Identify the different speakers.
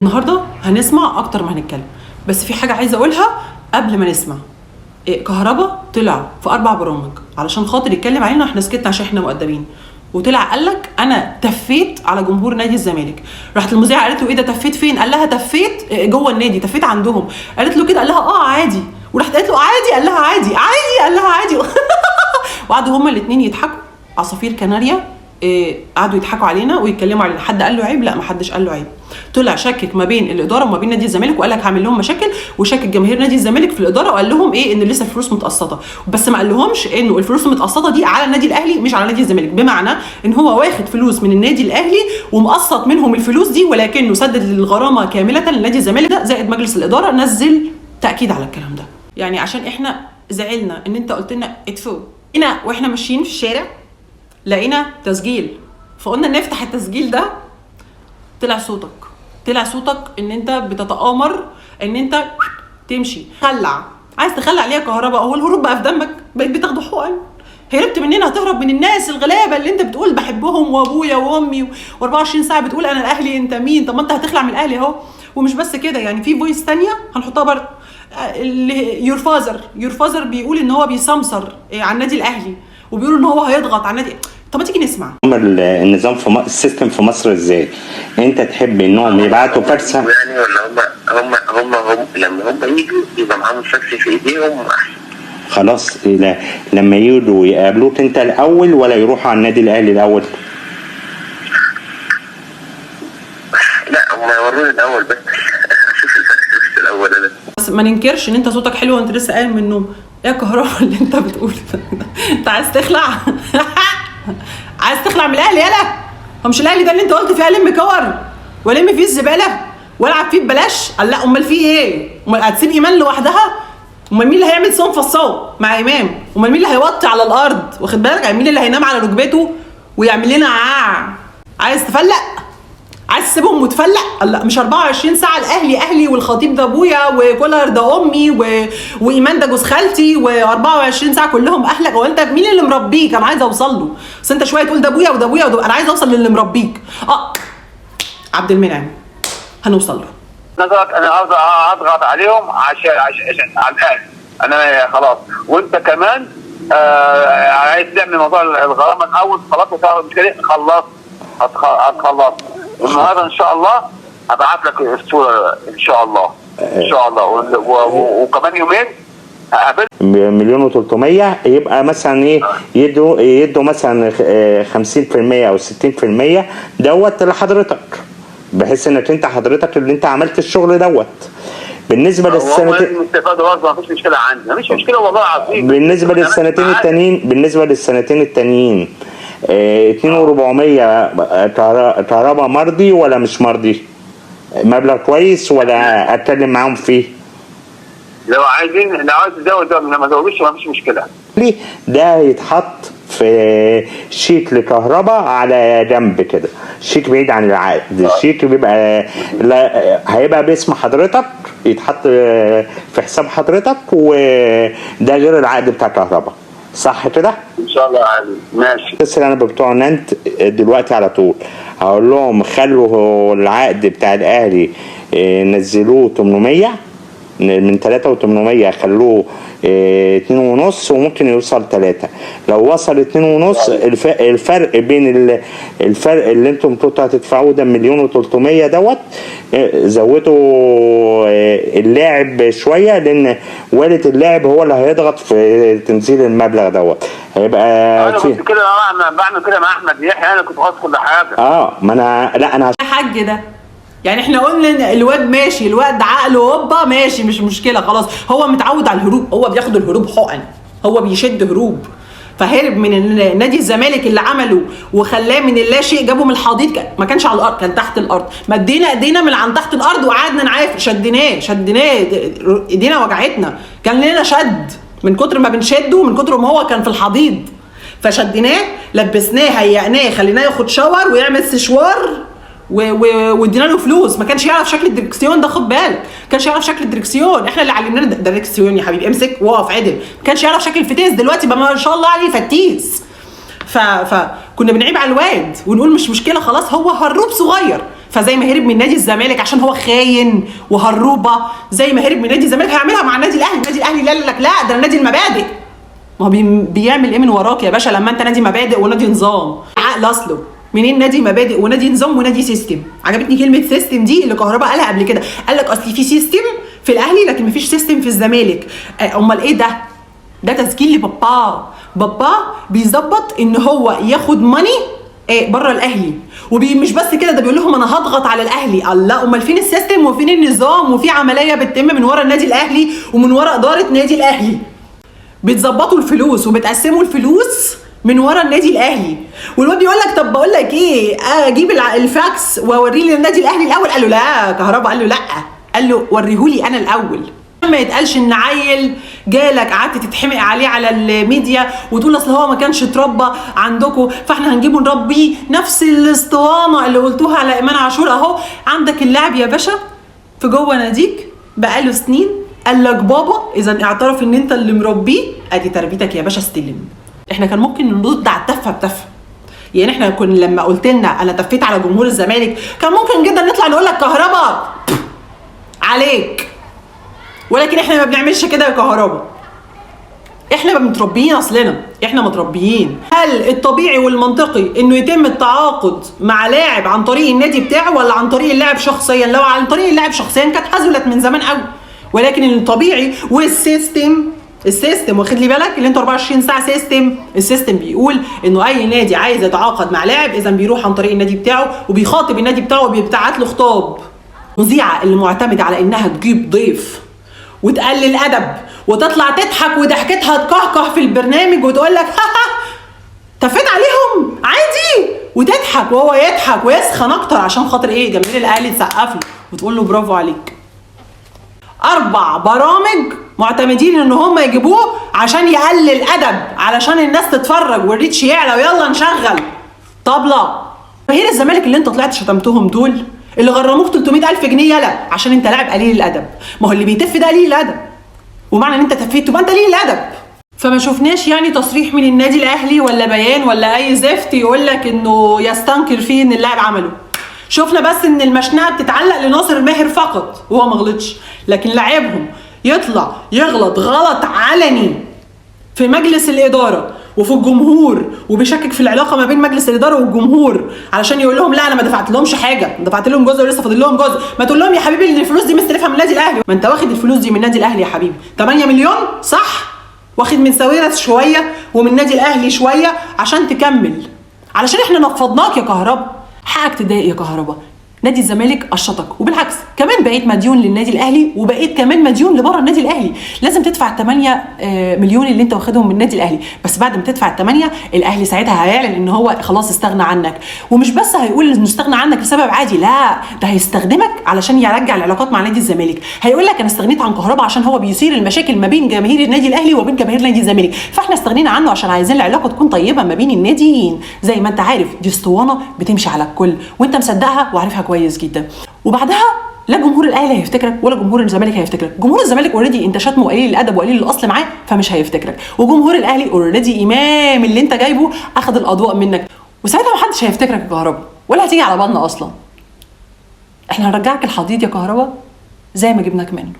Speaker 1: النهارده هنسمع اكتر ما هنتكلم، بس في حاجة عايزه اقولها قبل ما نسمع. إيه، كهربا طلع في 4 برامج علشان خاطر يتكلم علينا، واحنا سكتنا عشان احنا مؤدبين. وطلع قال لك انا تفيت على جمهور نادي الزمالك. راحت المذيعه قالت له ايه ده تفيت فين؟ قال لها تفيت جوه النادي، تفيت عندهم. قالت له كده، قال لها اه عادي. وراحت قالت له عادي، قال لها عادي عادي، قال لها عادي. وقعدوا هما الاثنين يضحكوا، عصافير كناريا. إيه، قعدوا يضحكوا علينا ويتكلموا علينا. حد قال له عيب؟ لا، ما حدش قال له عيب. طلع شكك ما بين الادارة وما بين نادي الزمالك وقال لك هعمل لهم مشاكل، وشكك جماهير نادي الزمالك في الادارة وقال لهم ايه، ان لسه الفلوس متقسطه، بس ما قال لهمش انه الفلوس المتقسطه دي على النادي الاهلي مش على نادي الزمالك. بمعنى ان هو واخد فلوس من النادي الاهلي ومقسط منهم الفلوس دي، ولكنه سدد الغرامة كاملة لنادي الزمالك ده زائد مجلس الادارة نزل تاكيد على الكلام ده. يعني عشان احنا زعلنا ان انت قلت لنا ادفعوا هنا واحنا ماشيين في الشارع لقينا تسجيل، فقلنا نفتح التسجيل ده. طلع صوتك، طلع صوتك ان انت بتتآمر ان انت تمشي. خلع، عايز تخلع ليه يا كهرباء؟ هو الهروب بقى في دمك؟ بقيت بتاخده حقن؟ هربت مننا، هتهرب من الناس الغلابة اللي انت بتقول بحبهم وابويا وامي و24 ساعة بتقول انا الاهلي، انت مين؟ طب ما انت هتخلع من الاهلي اهو. ومش بس كده، يعني في voice ثانية هنحطها برضه، اللي your father، your father بيقول ان هو بيسمسر على النادي الاهلي، وبيقول ان هو هيضغط على النادي. طب ما تيجي نسمع.
Speaker 2: النظام في ال system في مصر ازاي؟ انت تحب انهم يبعتوا فاكس؟
Speaker 3: يعني ولا هم لما هم يجوا يبقى معاهم الفاكس في ايديهم احسن.
Speaker 2: خلاص، لا، لما يجوا يقابلوك انت الاول ولا يروحوا على النادي الاهلي الاول؟
Speaker 3: لا، هم يوروني الاول بس اشوف الفاكس بس الاول انا.
Speaker 1: بس ما ننكرش ان انت صوتك حلو وانت لسه قايم من النوم. ايه يا كهربا اللي انت بتقوله ده؟ انت عايز تخلع؟ عايز تخلع من الاهلي؟ يالا، هو مش الاهلي ده اللي انت قلت فيه الم كور والم فيه الزبالة والعب فيه ببلاش؟ قال لا، امال فيه ايه؟ امال هتسيب ايمان لوحدها؟ امال مين اللي هيعمل صوم فصو مع امام؟ امال مين اللي هيوطي على الارض؟ واخد بالك؟ مين اللي هينام على ركبته ويعمل لنا عاع؟ عايز تفلق؟ عايز تسيبهم وتفلق؟ لا، مش 24 ساعة الاهلي اهلي والخطيب ده ابويا وكولر ده امي وايمان ده جوز خالتي و24 ساعة كلهم اهلك. هو انت مين اللي مربيك؟ انا عايزه اوصل له، بس انت شوية تقول ده ابويا وده ابويا وده، انا عايزه اوصل للي مربيك. عبد المنعم هنوصل له.
Speaker 4: نظرك انا عاوز اضغط عليهم عشان على الاهلي انا خلاص. وانت كمان عايز تعمل موضوع الغرامة الاول، خلاص المشكلة خلاص هتخلص النهارده ان شاء الله. هبعت لك الصورة ان شاء الله، ان شاء الله، وكمان يومين هقابل.
Speaker 2: 1,300,000 يبقى مثلا ايه، يدوا مثلا 50% او 60% دوت لحضرتك، بحيث انك انت حضرتك اللي انت عملت الشغل دوت. بالنسبة للسنتين
Speaker 4: لازم برضه، مفيش مشكلة عندي، مفيش مشكلة والله العظيم.
Speaker 2: بالنسبة للسنتين التانيين، بالنسبة للسنتين التانيين 2,400 كهرباء مرضي ولا مش مرضي؟ مبلغ كويس ولا اتكلم معاهم فيه؟
Speaker 4: لو عايزين، لو عايز تزود ما زودوش مفيش مشكلة.
Speaker 2: ده يتحط في شيك لكهرباء على جنب كده، شيك بعيد عن العقد، الشيك بيبقى لا هيبقى باسم حضرتك، يتحط في حساب حضرتك، وده غير العقد بتاع كهرباء، صح كده؟
Speaker 4: ان شاء الله عادي. ماشي.
Speaker 2: اتصل انا ببتوع نانت دلوقتي على طول، هقول لهم خلوا العقد بتاع الاهلي نزلوه 800، من 3,800 خلوه 2.5، وممكن يوصل 3. لو وصل 2.5 الفرق بين الفرق اللي انتم كنتوا هتدفعوه ده 1,300,000 دوت، زودوا اللاعب شوية، لان والد اللاعب هو اللي هيضغط في تنزيل المبلغ دوت. هيبقى
Speaker 4: انا كنت كده بعمل كده مع احمد يحيى، انا كنت خلاص كل حاجة.
Speaker 2: ما انا لا انا
Speaker 1: يا حاج ده يعني احنا قلنا ان الواد ماشي، الواد عقله هوبا ماشي، مش مشكلة خلاص، هو متعود على الهروب، هو بياخد الهروب حقن، هو بيشد هروب، فهرب من نادي الزمالك اللي عمله وخلاه من اللا شيء، جابه من الحضيض، ما كانش على الارض، كان تحت الارض، مدينا ايدينا من عند تحت الارض وقعدنا نعافر، شديناه شديناه، ايدينا وجعتنا، كان لنا شد من كتر ما بنشده، من كتر ما هو كان في الحضيض، فشديناه لبسناه هيئناه خليناه ياخد شاور ويعمل سشوار وادينا له فلوس. ما كانش يعرف شكل الدركسيون ده، خد بالك، ما كانش يعرف شكل الدركسيون، احنا اللي علمناه ده دركسيون يا حبيبي، امسك واقف عدل، ما كانش يعرف شكل الفتيس، دلوقتي بقى ما شاء الله عليه فتيس. فكنا بنعيب على الواد ونقول مش مشكلة خلاص هو هروب صغير. فزي ما هرب من نادي الزمالك عشان هو خاين وهروبه، زي ما هرب من نادي الزمالك هيعملها مع النادي الاهلي. النادي الاهلي لا لك، لا ده نادي المبادئ. ما هو بيعمل ايه من وراك يا باشا لما انت نادي مبادئ ونادي نظام؟ عقل اصله منين نادي مبادئ ونادي نظام ونادي system؟ عجبتني كلمة system دي اللي كهربا قالها قبل كده، قال لك اصل في system في الاهلي لكن مفيش system في الزمالك. امال ايه ده؟ ده تسجيل لبابا، بابا بيظبط ان هو ياخد money بره الاهلي، ومش بس كده، ده بيقول لهم انا هضغط على الاهلي. الله، امال فين ال system وفين النظام؟ وفي عملية بتتم من ورا النادي الاهلي ومن ورا ادارة نادي الاهلي، بتظبطوا الفلوس وبتقسموا الفلوس من ورا النادي الاهلي. والواد بيقول لك طب بقول لك ايه، اجيب الفاكس واوريه للنادي الاهلي الاول؟ قال له لا، كهربا قال له لا، قال له وريهولي انا الاول. ما يتقالش ان عيل جالك قعدت تتحمق عليه على الميديا وتقول اصل هو ما كانش اتربى عندكم فاحنا هنجيبه نربيه، نفس الاسطوانة اللي قلتوها على ايمان عاشور. اهو عندك اللاعب يا باشا في جوه ناديك بقاله سنين، قال لك بابا، اذا اعترف ان انت اللي مربيه، ادي تربيتك يا باشا، استلم. احنا كان ممكن نرد على التفه بتفه، يعني احنا كنا لما قلت لنا انا تفيت على جمهور الزمالك كان ممكن جدا نطلع نقول لك كهربا عليك، ولكن احنا ما بنعملش كده يا كهربا، احنا متربيين، اصلنا احنا متربيين. هل الطبيعي والمنطقي انه يتم التعاقد مع لاعب عن طريق النادي بتاعه ولا عن طريق اللاعب شخصيا؟ لو عن طريق اللاعب شخصيا كانت هزلت من زمان قوي، ولكن الطبيعي وال system، ال system واخد لي بالك اللي انتوا 24 ساعة system، ال system بيقول انه اي نادي عايز يتعاقد مع لاعب اذا بيروح عن طريق النادي بتاعه وبيخاطب النادي بتاعه وبيبعت له خطاب. مذيعه اللي معتمدة على انها تجيب ضيف وتقلل ادب وتطلع تضحك وضحكتها تكهكه في البرنامج وتقول لك تفيت عليهم عادي، وتضحك وهو يضحك ويسخن اكتر عشان خاطر ايه؟ جماهير الاهلي تسقف له وتقول له برافو عليك. 4 برامج معتمدين ان هم يجيبوه عشان يقلل ادب، علشان الناس تتفرج وال reach يعلى ويلا نشغل طبله. جماهير الزمالك اللي انت طلعت شتمتهم دول اللي غرموك 300,000 جنيه يلا عشان انت لاعب قليل الادب. ما هو اللي بيتف ده قليل الادب، ومعنى ان انت تفيت تبقى انت قليل الادب. فما شفناش يعني تصريح من النادي الاهلي ولا بيان ولا اي زفت يقول لك انه يستنكر فيه ان اللاعب عمله. شفنا بس ان المشنقه بتتعلق لناصر ماهر فقط وهو ما غلطش، لكن لاعبهم يطلع يغلط غلط علني في مجلس الادارة وفي الجمهور، وبيشكك في العلاقة ما بين مجلس الادارة والجمهور علشان يقول لهم لا انا ما دفعت لهمش حاجة، دفعت لهم جزء ولسه فاضل لهم جزء. ما تقول لهم يا حبيبي ان الفلوس دي مستلفها من النادي الاهلي، ما انت واخد الفلوس دي من النادي الاهلي يا حبيبي، 8 مليون صح؟ واخد من ساويرس شوية ومن النادي الاهلي شوية عشان تكمل، علشان احنا نفضناك يا كهربا. حقك تضايق يا كهربا، نادي الزمالك قشطك، وبالعكس كمان بقيت مديون للنادي الاهلي وبقيت كمان مديون لبره النادي الاهلي. لازم تدفع 8 مليون اللي انت واخدهم من النادي الاهلي، بس بعد ما تدفع 8 الاهلي ساعتها هيعلن ان هو خلاص استغنى عنك، ومش بس هيقول انه استغنى عنك لسبب عادي، لا ده هيستخدمك علشان يرجع العلاقات مع نادي الزمالك. هيقول لك انا استغنيت عن كهربا عشان هو بيثير المشاكل ما بين جماهير النادي الاهلي وبين جماهير نادي الزمالك، فاحنا استغنينا عنه عشان عايزين العلاقة تكون طيبة ما بين الناديين. زي ما انت عارف دي اسطوانة بتمشي على الكل وانت مصدقها وعارفها كويس جدا. وبعدها لا جمهور الاهلي هيفتكرك ولا جمهور الزمالك هيفتكرك. جمهور الزمالك already انت شتمه وقليل الادب وقليل الاصل معاه فمش هيفتكرك، وجمهور الاهلي already امام اللي انت جايبه اخذ الاضواء منك، وساعتها محدش هيفتكرك يا كهربا ولا هتيجي على بالنا اصلا. احنا هنرجعك الحضيض يا كهربا زي ما جبناك منه.